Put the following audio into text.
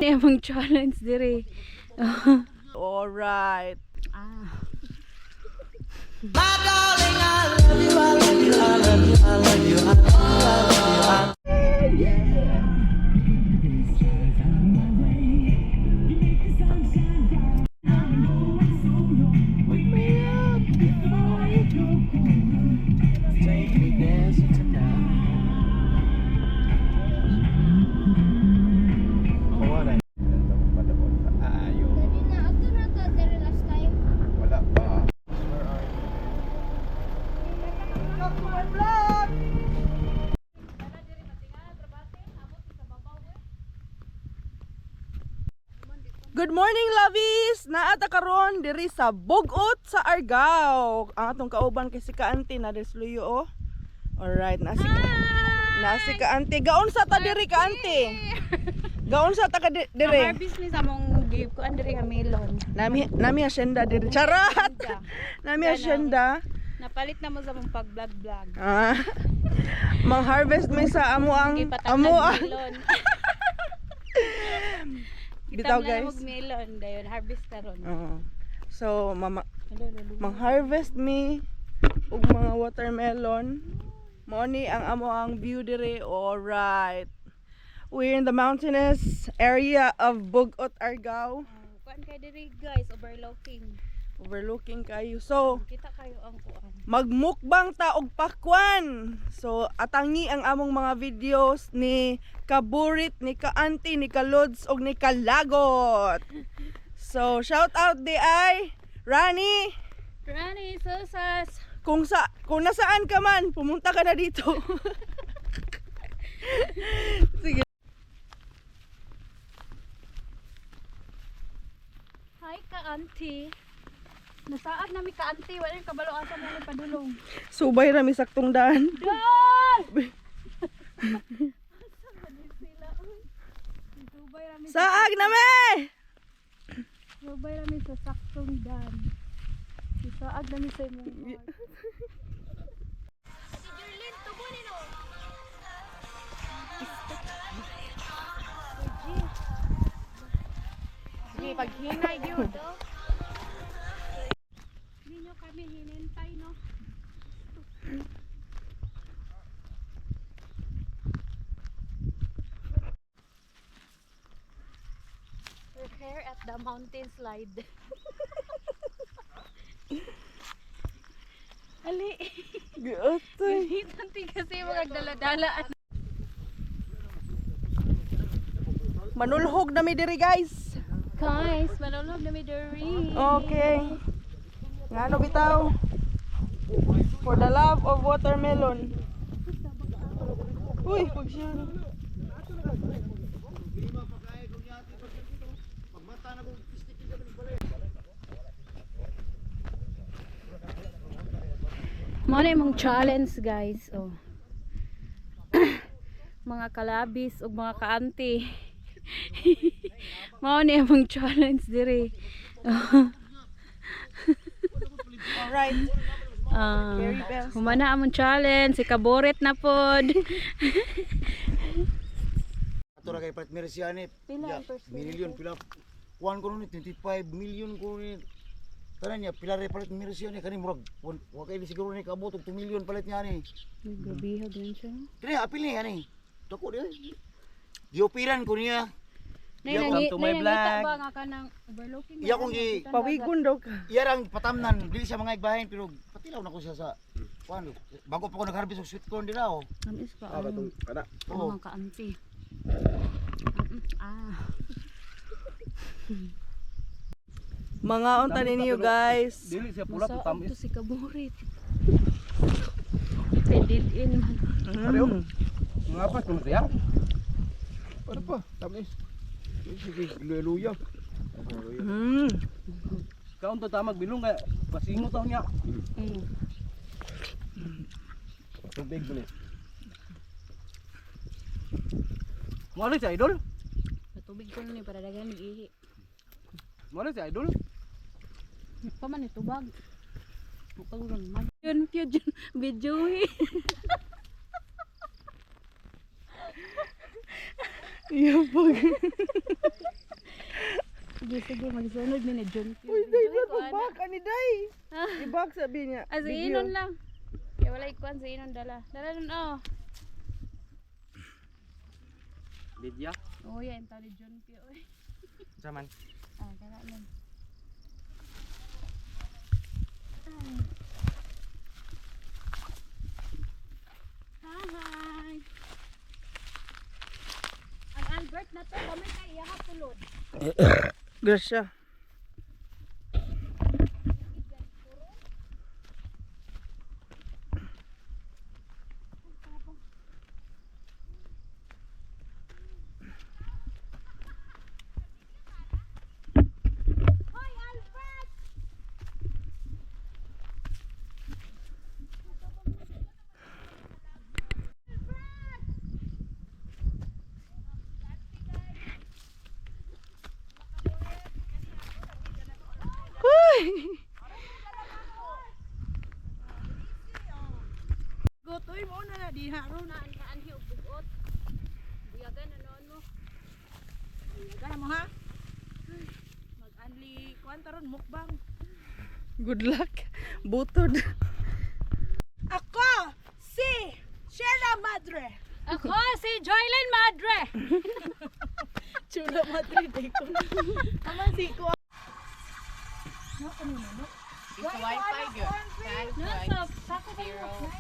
Among challenge dire. Alright. Ah. Take me dancing tonight. Wala. Ayo. Dali na, ato na to dere last time. Wala pa. Where are you? Welcome to my vlog! Good morning, lovies! Naata karon diri sa Bogot sa Argao. Ang atong kauban kay si Kaanti na desluyo oh. Alright, na si Kaanti. Gaon sa ta diri, Kaanti. Gaon sa ta ka diri. Harvest ni sa among give ko andre nga melon. Nami asyenda diri. Charot. Nami asyenda. Napalit na mo sa among pag-vlog vlog. Ah. Mang-harvest mi sa amo ang amo ang melon. Bitaw, guys. Og melon dayon harvest karon. Oo. So, mama, mang-harvest mi og mga watermelon. Mao ni ang amo ang view dire. Alright. We're in the mountainous area of Bogot, Argao. Kuan kay diri guys, overlooking. Overlooking kayo. So, Kita kayo ang kuan. Magmukbang ta og pakwan. So atangi ang among mga videos ni Kaburit, ni Kaanti, ni Kalods og ni Kalagot. So shout out di ay Rani, Rani Susas. kung nasaan ka man, pumunta ka na dito. Sige. Hi ka auntie. Nasaad nami ka auntie, wala yung kabalo asa mo ni padulong. Subay ra mi saktong daan. Dal! Subay rami, Saag na me! subay rami sa saktong dan. Isaag nami sa imong heart. Si Jerlyn, tubo ni no. Sige, paghinay gyud. Hindi nyo kami hinintay, no? We're here at the mountain slide. Ali, Giatoy. ginitan kasi mga dala-dala. Manulhog na mi diri, guys. Guys, manulog na mi diri. Okay. Ngano bitaw? For the love of watermelon. Uy, pag siya. Mo na imong challenge, guys. Oh. Mga kalabis ug mga kaanti. Mao na imong challenge diri. Alright. Ah, Very best. humana among challenge si Kaboret na pod. Ato ra kay palit Mercia ni. Pila ang per square Million pila. Kuan ko ni 25 million ko ni. Tanan niya pila ra palit Mercia ni kani murag wa kay siguro ni kaabot og 2 million palit niya ni. Grabe gyud siya. Kani apil ni ani. Dako di. Giopiran ko niya. Nay Welcome to my nangita vlog. ba nga kanang overlooking? Iya kong gi Pawigon daw ka. iya rang patamnan dili siya mga igbahin pero patilaw na ko siya sa kuan. Bago pa ko nag-harvest og sweet corn dira oh. Amis pa. Ah, katong kana. Oh. Mga kaanti. Ah. Mga unta ninyo, guys. Dili siya pula Masaog tamis. to si Kaboret. Edit in man. Pareho. Mga pa kung siya. Ano pa? Tamis. Sige, luya. Kaon to tamag bilong kay pasingo taon niya. Tubig bali. Mo si idol? Patubig ko na ni para dagan ihi. Mo si idol? Pa man ito bag. Mukha man. Yun yun yun video eh. Iyapag. Sige, sige, magsunod mi ni John Q. Uy, day ba pag-back ani day? I-back sabi niya. Ah, sa Video. inon lang. Kaya wala ikuan sa inon dala. Dala nun oh. Video? Oh, yan tali John Q. Oy. Saman. Ah, kana lang. Hi. Ang Albert na to, gamay kay iya pulod. Grasya. Hoy, Albert! Uy! Gotoy mo na na diha ron na anhi og bugot. Buyagan na noon mo. Buyagan mo ha. Mag-anli kuan taron mukbang. Good luck. Butod. Ako si Sheila Madre. Ako si Joylyn Madre. Chula Madre day ko. Aman si ko. No, sa sako ba mo?